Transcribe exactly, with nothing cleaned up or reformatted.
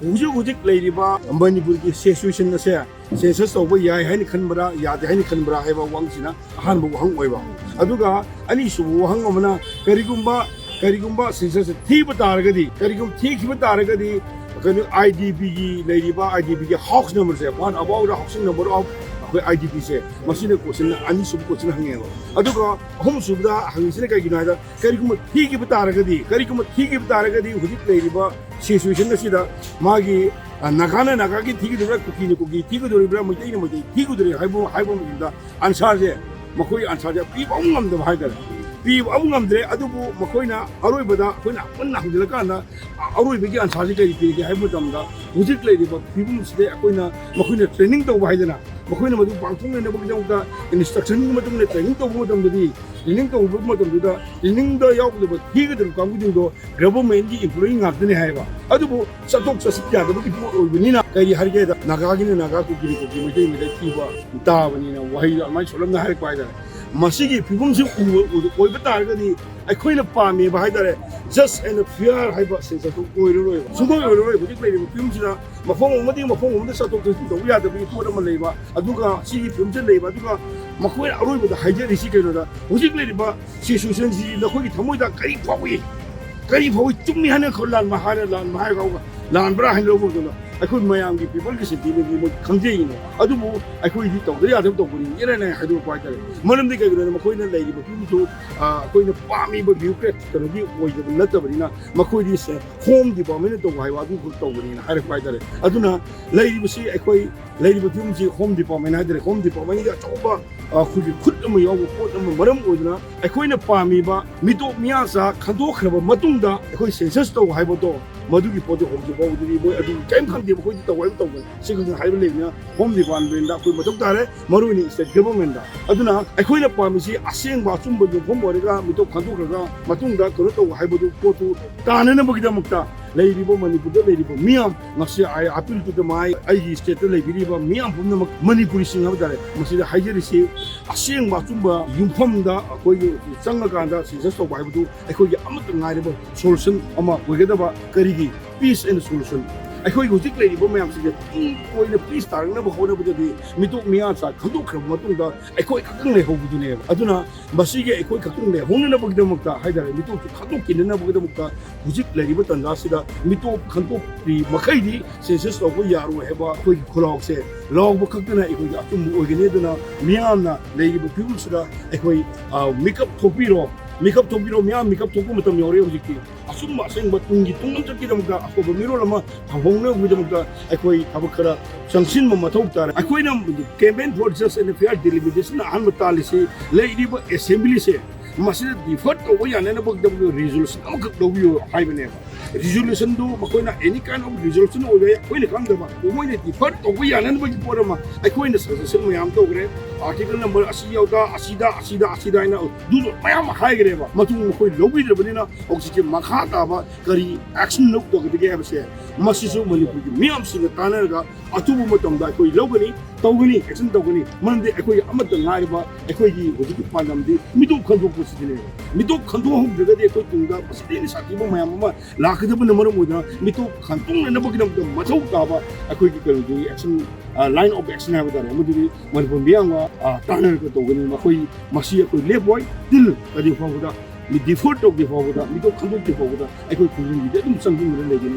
ꯍꯧꯖꯤꯛ ꯍꯧꯖꯤꯛ ꯂꯩꯔꯤꯕ ꯃꯅꯤꯄꯨꯔꯒꯤ ꯁꯤꯆꯨꯋꯦꯁꯟ ꯑꯁꯦ ꯁꯦꯟꯁꯁ ꯇꯧꯕ ꯌꯥꯏ ꯍꯥꯏꯅ ꯈꯟꯕ꯭ꯔꯥ, ꯌꯥꯗꯦ ꯍꯥꯏꯅ ꯈꯟꯕ꯭ꯔꯥ ꯍꯥꯏꯕ ꯋꯥꯍꯪꯁꯤꯅ ꯑꯍꯥꯟꯕ ꯋꯥꯍꯪ ꯑꯣꯏꯕ꯫ ꯑꯗꯨꯒ ꯑꯅꯤꯁꯨꯕ ꯋꯥꯍꯪ ꯑꯃꯅ, ꯀꯔꯤꯒꯨꯝꯕ, ꯀꯔꯤꯒꯨꯝꯕ ꯁꯦꯟꯁꯁꯁꯦ ꯊꯤꯕ ꯇꯥꯔꯒꯗꯤ, ꯀꯔꯤꯒꯨꯝꯕ ꯊꯤꯈꯤꯕ ꯇꯥꯔꯒꯗꯤ, ꯀꯩꯅꯣ, ꯑꯥꯏ ꯗꯤ ꯄꯤꯒꯤ ꯂꯩꯔꯤꯕ ꯑꯥꯏ ꯗꯤ ꯄꯤꯒꯤ ꯍꯥꯎꯁ ꯅꯝꯕꯔꯁꯦ, what about housing number of ꯑꯩꯈꯣꯏ ꯑꯥꯏ ꯗꯤ ꯄꯤꯁꯦ, ꯃꯁꯤꯅ ꯀꯣꯏꯁꯟ, ꯑꯅꯤꯁꯨꯕ ꯀꯣꯏꯁꯟ ꯍꯪꯉꯦꯕ꯫ ꯑꯗꯨꯒ ꯑꯍꯨꯝꯁꯨꯕꯗ ꯍꯪꯉꯤꯁꯤꯅ ꯀꯩꯒꯤꯅꯣ ꯍꯥꯏꯗ, ꯀꯔꯤꯒꯨꯝꯕ ꯊꯤꯈꯤꯕ ꯇꯥꯔꯒꯗꯤ, ꯀꯔꯤꯒꯨꯝꯕ ꯊꯤꯈꯤꯕ ꯇꯥꯔꯒꯗꯤ ꯍꯧꯖꯤꯛ ꯂꯩꯔꯤꯕ ꯁꯤꯆꯨꯋꯦꯁꯟ ꯑꯁꯤꯗ ꯃꯥꯒꯤ, ꯑ, ꯅꯥꯒꯥꯅ ꯅꯥꯒꯥꯒꯤ ꯊꯤꯒꯗꯧꯔꯤꯕ꯭ꯔꯥ, ꯀꯨꯀꯤꯅ ꯀꯨꯀꯤ ꯊꯤꯒꯗꯧꯔꯤꯕ꯭ꯔꯥ, ꯃꯩꯇꯩꯅ ꯃꯩꯇꯩ ꯊꯤꯒꯗꯧꯔꯤꯕ꯭ꯔꯥ ꯍꯥꯏꯕ, ꯍꯥꯏꯕ ꯃꯇꯝꯗ ꯑꯟꯁꯥꯔꯁꯦ, ꯃꯈꯣꯏ ꯑꯟꯁꯥꯔꯁꯦ ꯄꯤꯕ ꯑꯃꯨꯛ ꯉꯝꯗꯕ ꯍꯥꯏꯇꯥꯔꯦ꯫ ꯄꯤꯕ ꯑꯃꯨꯛ ꯉꯝꯗ꯭ꯔꯦ꯫ ꯑꯗꯨꯕꯨ ꯃꯈꯣꯏꯅ ꯑꯔꯣꯏꯕꯗ ꯑꯩꯈꯣꯏꯅ ꯄꯨꯟꯅ ꯍꯪꯖꯤꯜꯂꯀꯥꯟꯗ, ꯑ-, ꯑꯔꯣꯏꯕꯒꯤ ꯑꯟꯁꯥꯔꯁꯤ ꯀꯔꯤ ꯄꯤꯔꯤꯒꯦ ꯍꯥꯏꯕ ꯃꯇꯝꯗ, ꯍꯧꯖꯤꯛ ꯂꯩꯔꯤꯕ ꯐꯤꯕꯝꯁꯤꯗ ꯑꯩꯈꯣꯏꯅ ꯃꯈꯣꯏꯅ ꯇ꯭ꯔꯦꯅꯤꯡ ꯇꯧꯕ ꯍꯥꯏꯗꯅ, ꯃꯈꯣꯏꯅ ꯃꯗꯨ ꯄꯥꯡꯊꯣꯛꯅꯅꯕꯒꯤꯗꯃꯛꯇ ꯏꯟꯁꯇ꯭ꯔꯛꯁꯟꯒꯤ ꯃꯇꯨꯡ ꯏꯟꯅ ꯇ꯭ꯔꯦꯅꯤꯡ ꯇꯧꯕ ꯃꯇꯝꯗꯗꯤ, ꯇ꯭ꯔꯦꯅꯤꯡ ꯇꯧꯕ ꯃꯇꯝꯗꯨꯗ ꯇ꯭ꯔꯦꯅꯤꯡꯗ ꯌꯥꯎꯒꯗꯕ ꯊꯤꯒꯗꯕ ꯀꯥꯡꯕꯨꯁꯤꯡꯗꯣ ꯒꯚꯔꯟꯃꯦꯟꯠꯀꯤ ꯏꯝꯄ꯭ꯂꯣꯌꯤ ꯉꯥꯛꯇꯅꯤ ꯍꯥꯏꯕ꯫ ꯑꯗꯨꯕꯨ ꯆꯠꯊꯣꯛ ꯆꯠꯁꯤꯟ ꯌꯥꯗꯕꯒꯤ ꯄꯣꯠ ꯑꯣꯏꯕꯅꯤꯅ, ꯀꯔꯤ ꯍꯥꯏꯔꯒꯦꯗ, ꯅꯥꯒꯥꯒꯤꯅ ꯅꯥꯒꯥ, ꯀꯨꯀꯤꯅ ꯀꯨꯀꯤ, ꯃꯩꯇꯩ ꯃꯩꯇꯩ ꯊꯤꯕ ꯇꯥꯕꯅꯤꯅ ꯋꯥꯍꯩꯗꯣ ꯑꯗꯨꯃꯥꯏꯅ ꯁꯣꯜꯂꯝꯅ ꯍꯥꯏꯔꯛꯄ ꯍꯥꯏꯇꯥꯔꯦ꯫ ꯃꯁꯤꯒꯤ ꯐꯤꯕꯝꯁꯤ ꯎꯕ, ꯎꯕ ꯑꯣꯏꯕ ꯇꯥꯔꯒꯗꯤ ꯑꯩꯈꯣꯏꯅ ꯄꯥꯝꯃꯦꯕ ꯍꯥꯏꯇꯥꯔꯦ, just and fair ꯍꯥꯏꯕ ꯁꯦꯟꯁꯁꯇꯨ ꯑꯣꯏꯔꯔꯣꯏꯕ, ꯁꯨꯡꯑꯣꯏ ꯑꯣꯏꯔꯔꯣꯏ꯫ ꯍꯧꯖꯤꯛ ꯂꯩꯔꯤꯕ ꯐꯤꯕꯝꯁꯤꯗ ꯃꯐꯝ ꯑꯃꯗꯒꯤ ꯃꯐꯝ ꯑꯃꯗ ꯆꯠꯊꯣꯛ ꯆꯠꯁꯤꯟ ꯇꯧꯕ ꯌꯥꯗꯕꯒꯤ ꯄꯣꯠ ꯑꯃ ꯂꯩꯕ, ꯑꯗꯨꯒ ꯁꯤꯒꯤ ꯐꯤꯕꯝꯁꯤꯗ ꯂꯩꯕ, ꯑꯗꯨꯒ ꯃꯈꯣꯏꯅ ꯑꯔꯣꯏꯕꯗ ꯍꯥꯏꯖꯔꯤꯁꯤ ꯀꯩꯅꯣꯗ, ꯍꯧꯖꯤꯛ ꯂꯩꯔꯤꯕ ꯁꯤꯆꯨꯋꯦꯁꯟꯁꯤ ꯅꯈꯣꯏꯒꯤ ꯊꯃꯣꯏꯗ ꯀꯔꯤ ꯐꯥꯎꯏ? ꯀꯔꯤ ꯐꯥꯎꯏ? ꯆꯨꯝꯃꯤ ꯍꯥꯏꯅ ꯈꯜ-, ꯂꯥꯟꯕ ꯍꯥꯏꯔ, ꯂꯥꯟꯕ ꯍꯥꯏꯔ ꯐꯥꯎꯕ ꯂꯥꯟꯕ꯭ꯔꯥ ꯍꯥꯏꯅ ꯂꯧꯕ ꯃꯇꯝꯗ, ꯑꯩꯈꯣꯏ ꯃꯌꯥꯝꯒꯤ ꯄꯤꯄꯜꯒꯤ ꯁꯦꯟꯇꯤꯃꯦꯟꯒꯤ ꯃꯣꯏ ꯈꯪꯖꯩꯅ꯫ ꯑꯗꯨꯕꯨ ꯑꯩꯈꯣꯏꯗꯤ ꯇꯧꯗ ꯌꯥꯗꯕ ꯇꯧꯕꯅꯤ, ꯏꯔꯥꯏ ꯂꯥꯏꯅ ꯍꯥꯏꯗꯣꯔꯛꯄ ꯍꯥꯏꯇꯥꯔꯦ꯫ ꯃꯔꯝꯗꯤ ꯀꯩꯒꯤꯅꯣꯗ, ꯃꯈꯣꯏꯅ ꯂꯩꯔꯤꯕ ꯐꯤꯕꯝꯗꯨ, ꯑ, ꯑꯩꯈꯣꯏꯅ ꯄꯥꯝꯃꯤꯕ ꯕ꯭ꯌꯨꯔꯣꯀ꯭ꯔꯦꯠ ꯀꯩꯅꯣꯒꯤ ꯑꯣꯏꯗꯕ ꯅꯠꯇꯕꯅꯤꯅ, ꯃꯈꯣꯏꯗꯤ ꯁꯦ-, ꯍꯣꯝ ꯗꯤꯄꯥꯔꯠꯃꯦꯟꯅ ꯇꯧꯕ ꯍꯥꯏꯕ ꯑꯗꯨꯈꯛ ꯇꯧꯕꯅꯤꯅ ꯍꯥꯏꯔꯛꯄ ꯍꯥꯏꯇꯥꯔꯦ꯫ ꯑꯗꯨꯅ ꯂꯩꯔꯤꯕꯁꯤ ꯑꯩꯈꯣꯏ, ꯂꯩꯔꯤꯕ ꯐꯤꯕꯝꯁꯤ ꯍꯣꯝ ꯗꯤꯄꯥꯔꯠꯃꯦꯟ ꯍꯥꯏꯇꯥꯔꯦ, ꯍꯣꯝ ꯗꯤꯄꯥꯔꯠꯃꯦꯟꯒꯤ ꯑꯆꯧꯕ, ꯑ, ꯑꯩꯈꯣꯏꯒꯤ ꯈꯨꯠ ꯑꯃ ꯌꯥꯎꯕ ꯄꯣꯠ ꯑꯃ ꯃꯔꯝ ꯑꯣꯏꯗꯨꯅ, ꯑꯩꯈꯣꯏꯅ ꯄꯥꯝꯃꯤꯕ ꯃꯤꯇꯣꯞ ꯃꯤꯌꯥꯆꯥ ꯈꯟꯗꯣꯛꯈ꯭ꯔꯕ ꯃꯇꯨꯡꯗ ꯑꯩꯈꯣꯏ ꯁꯦꯟꯁꯁ ꯇꯧ ꯍꯥꯏꯕꯗꯣ, ꯃꯗꯨꯒꯤ ꯄꯣꯠꯇꯣ ꯍꯧꯖꯤꯛ ꯐꯥꯎꯕꯗꯗꯤ ꯃꯣꯏ ꯑꯗꯨ ꯀꯔꯤꯝ ꯈꯪꯗꯦ꯫ ꯃꯈꯣꯏꯗꯤ ꯇꯧ ꯍꯥꯏꯕ ꯇꯧꯕꯅꯤ꯫ ꯁꯤ ꯈꯛꯇꯪ ꯍꯥꯏꯕ ꯂꯩꯕꯅꯤꯅ ꯍꯣꯝ ꯗꯤꯄꯥꯔꯠꯃꯦꯟꯗ ꯑꯩꯈꯣꯏ ꯃꯊꯧ ꯇꯥꯔꯦ, ꯃꯔꯨꯑꯣꯏꯅ ꯁ꯭ꯇꯦꯠ ꯒꯚꯔꯟꯃꯦꯟꯠꯇ꯫ ꯑꯗꯨꯅ ꯑꯩꯈꯣꯏꯅ ꯄꯥꯝꯃꯤꯁꯤ ꯑꯁꯦꯡꯕ ꯑꯆꯨꯝꯕ ꯌꯨꯝꯐꯝ ꯑꯣꯏꯔꯒ ꯃꯤꯇꯣꯞ ꯈꯟꯗꯣꯛꯈ꯭ꯔꯒ ꯃꯇꯨꯡꯗ ꯀꯩꯅꯣ ꯇꯧ ꯍꯥꯏꯕꯗꯨ ꯄꯣꯠꯇꯨ ꯇꯥꯅꯅꯕꯒꯤꯗꯃꯛꯇ ꯂꯩꯔꯤꯕ ꯃꯅꯤꯄꯨꯔꯗ ꯂꯩꯔꯤꯕ ꯃꯤꯌꯥꯝ, ꯉꯁꯤ I appeal to the my, ꯑꯩꯒꯤ ꯁ꯭ꯇꯦꯠꯇ ꯂꯩꯕꯤꯔꯤꯕ ꯃꯤꯌꯥꯝ ꯄꯨꯝꯅꯃꯛ, ꯃꯅꯤꯄꯨꯔꯤꯁꯤꯡ ꯍꯥꯏꯕ ꯇꯥꯔꯦ, ꯃꯁꯤꯗ ꯍꯥꯏꯖꯔꯤꯁꯤ, ꯑꯁꯦꯡꯕ ꯑꯆꯨꯝꯕ ꯌꯨꯝꯐꯝꯗ ꯑꯩꯈꯣꯏꯒꯤ ꯆꯪꯉꯀꯥꯟꯗ ꯁꯦꯟꯁꯁ ꯇꯧꯕ ꯍꯥꯏꯕꯗꯨ ꯑꯩꯈꯣꯏꯒꯤ ꯑꯃꯠꯇ ꯉꯥꯏꯔꯕ ꯁꯣꯂꯨꯁꯟ ꯑꯃ ꯑꯣꯏꯒꯗꯕ꯫ ꯀꯔꯤꯒꯤ? Peace and solution꯫ ꯑꯩꯈꯣꯏꯒꯤ ꯍꯧꯖꯤꯛ ꯂꯩꯔꯤꯕ ꯃꯌꯥꯝꯁꯤꯡꯁꯦ ꯇꯨꯡ ꯀꯣꯏꯅ peace ꯇꯥꯔꯛꯅꯕ ꯍꯣꯠꯅꯕꯗꯗꯤ ꯃꯤꯇꯣꯞ ꯃꯤꯌꯥꯝ ꯆꯥ ꯈꯟꯗꯣꯛꯈ꯭ꯔꯕ ꯃꯇꯨꯡꯗ ꯑꯩꯈꯣꯏ ꯈꯛꯇꯪ ꯂꯩꯍꯧꯕꯗꯨꯅꯦꯕ꯫ ꯑꯗꯨꯅ ꯃꯁꯤꯒꯤ ꯑꯩꯈꯣꯏ ꯈꯛꯇꯪ ꯂꯩꯍꯧꯅꯅꯕꯒꯤꯗꯃꯛꯇ ꯍꯥꯏꯇꯥꯔꯦ, ꯃꯤꯇꯣꯞꯁꯤ ꯈꯟꯗꯣꯛꯈꯤꯅꯅꯕꯒꯤꯗꯃꯛꯇ ꯍꯧꯖꯤꯛ ꯂꯩꯔꯤꯕ ꯇꯥꯟꯖꯥꯁꯤꯗ ꯃꯤꯇꯣꯞ ꯈꯟꯗꯣꯛꯇ꯭ꯔꯤ ꯃꯈꯩꯗꯤ census ꯇꯧꯕ ꯌꯥꯔꯣꯏ ꯍꯥꯏꯕ ꯑꯩꯈꯣꯏꯒꯤ ꯈꯨꯜꯂꯥꯎꯁꯦ ꯂꯥꯎꯕ ꯈꯛꯇꯅ ꯑꯩꯈꯣꯏꯒꯤ ꯑꯆꯨꯝꯕ ꯑꯣꯏꯒꯅꯤ꯫ ꯑꯗꯨꯅ ꯃꯤꯌꯥꯝꯅ ꯂꯩꯔꯤꯕ ꯐꯤꯕꯝꯁꯤꯗ ꯑꯩꯈꯣꯏ, ꯑ, ꯃꯤꯀꯞ ꯊꯣꯛꯄꯤꯔꯣ, ꯃꯤꯀꯞ ꯊꯣꯛꯄꯤꯔꯣ, ꯃꯤꯌꯥꯝ ꯃꯤꯀꯞ ꯊꯣꯛꯄ ꯃꯇꯝ ꯌꯧꯔꯦ ꯍꯧꯖꯤꯛꯇꯤ꯫ ꯑꯆꯨꯝꯕ ꯑꯁꯦꯡꯕ ꯇꯨꯡꯒꯤ ꯇꯨꯡꯂꯝꯆꯠꯀꯤꯗꯃꯛꯇ ꯑꯐꯕ ꯃꯤꯔꯣꯜ ꯑꯃ ꯊꯝꯍꯧꯅꯕꯒꯤꯗꯃꯛꯇ ꯑꯩꯈꯣꯏ ꯊꯕꯛ ꯈꯔ ꯆꯪꯁꯤꯟꯕ ꯃꯊꯧ ꯇꯥꯔꯦ꯫ ꯑꯩꯈꯣꯏꯅ campaign for just and fair delimitation ꯑꯍꯥꯟꯕ ꯇꯥꯜꯂꯤꯁꯤ ꯂꯩꯔꯤꯕ assembly ꯁꯦ ꯃꯁꯤꯗ defer ꯇꯧꯕ ꯌꯥꯅꯅꯕꯒꯤꯗꯃꯛꯇ resolution ꯑꯃꯈꯛ ꯂꯧꯕꯤꯌꯨ ꯍꯥꯏꯕꯅꯦꯕ꯫ Resolution ꯗꯨ ꯃꯈꯣꯏꯅ any kind of resolution ꯑꯣꯏꯕ ꯌꯥꯏ, ꯑꯩꯈꯣꯏꯅ ꯈꯪꯗꯕ꯫ ꯃꯈꯣꯏꯅ defer ꯇꯧꯕ ꯌꯥꯅꯅꯕꯒꯤ ꯄꯣꯠ ꯑꯃ ꯑꯩꯈꯣꯏꯅ suggestion ꯃꯌꯥꯝ ꯇꯧꯈ꯭ꯔꯦ, article number ꯑꯁꯤ ꯌꯥꯎꯗ, ꯑꯁꯤꯗ, ꯑꯁꯤꯗ, ꯑꯁꯤꯗ ꯍꯥꯏꯅ ꯑꯗꯨꯁꯨ ꯃꯌꯥꯝ ꯑꯃ ꯍꯥꯏꯈ꯭ꯔꯦꯕ꯫ ꯃꯗꯨ ꯃꯈꯣꯏ ꯂꯧꯕꯤꯗ꯭ꯔꯕꯅꯤꯅ ꯍꯧꯖꯤꯛꯀꯤ ꯃꯈꯥ ꯇꯥꯕ ꯀꯔꯤ action ꯂꯧꯒꯗꯒꯦ ꯍꯥꯏꯕꯁꯦ ꯃꯁꯤꯁꯨ ꯃꯅꯤꯄꯨꯔꯒꯤ ꯃꯤꯌꯥꯝꯁꯤꯡꯒ ꯇꯥꯟꯅꯔꯒ ꯑꯊꯨꯕ ꯃꯇꯝꯗ ꯑꯩꯈꯣꯏ ꯂꯧꯒꯅꯤ, ꯇꯧꯒꯅꯤ, action ꯇꯧꯒꯅꯤ꯫ ꯃꯔꯝꯗꯤ ꯑꯩꯈꯣꯏꯒꯤ ꯑꯃꯠꯇ ꯉꯥꯏꯔꯕ ꯑꯩꯈꯣꯏꯒꯤ ꯍꯧꯖꯤꯛꯀꯤ ꯄꯥꯟꯗꯝꯗꯤ ꯃꯤꯇꯣꯞ ꯈꯟꯗꯣꯛꯄꯁꯤꯗꯅꯦꯕ꯫ ꯃꯤꯇꯣꯞ ꯈꯟꯗꯣꯛꯍꯧꯗ꯭ꯔꯒꯗꯤ ꯑꯩꯈꯣꯏ ꯇꯨꯡꯗ ꯃꯁꯤꯗꯒꯤ ꯍꯦꯟꯅ ꯁꯥꯊꯤꯕ ꯃꯌꯥꯝ ꯑꯃ ꯂꯥꯛꯀꯗꯕꯅ ꯃꯔꯝ ꯑꯣꯏꯗꯨꯅ ꯃꯤꯇꯣꯞ ꯈꯟꯗꯣꯛꯅꯅꯕꯒꯤꯗꯃꯛꯇ ꯃꯊꯧ ꯇꯥꯕ ꯑꯩꯈꯣꯏꯒꯤ ꯀꯩꯅꯣꯗꯨꯒꯤ action, ꯑ, line of action ꯍꯥꯏꯕ ꯇꯥꯔꯦ, ꯃꯗꯨꯗꯤ ꯃꯅꯤꯄꯨꯔ ꯃꯤꯌꯥꯝꯒ, ꯑ, ꯇꯥꯟꯅꯔꯒ ꯇꯧꯒꯅꯤ꯫ ꯃꯈꯣꯏ ꯃꯁꯤ ꯑꯩꯈꯣꯏ ꯂꯦꯞꯄꯣꯏ꯫ Till ꯀꯔꯤ ꯐꯥꯎꯕꯗ, defer ꯇꯧꯗ꯭ꯔꯤ ꯐꯥꯎꯕꯗ, ꯃꯤꯇꯣꯞ ꯈꯟꯗꯣꯛꯇ꯭ꯔꯤ ꯐꯥꯎꯕꯗ ꯑꯩꯈꯣꯏ ꯈꯨꯡꯒꯪꯒꯤꯗꯤ ꯑꯗꯨꯝ ꯆꯪꯁꯤꯟꯗꯨꯅ ꯂꯩꯒꯅꯤ꯫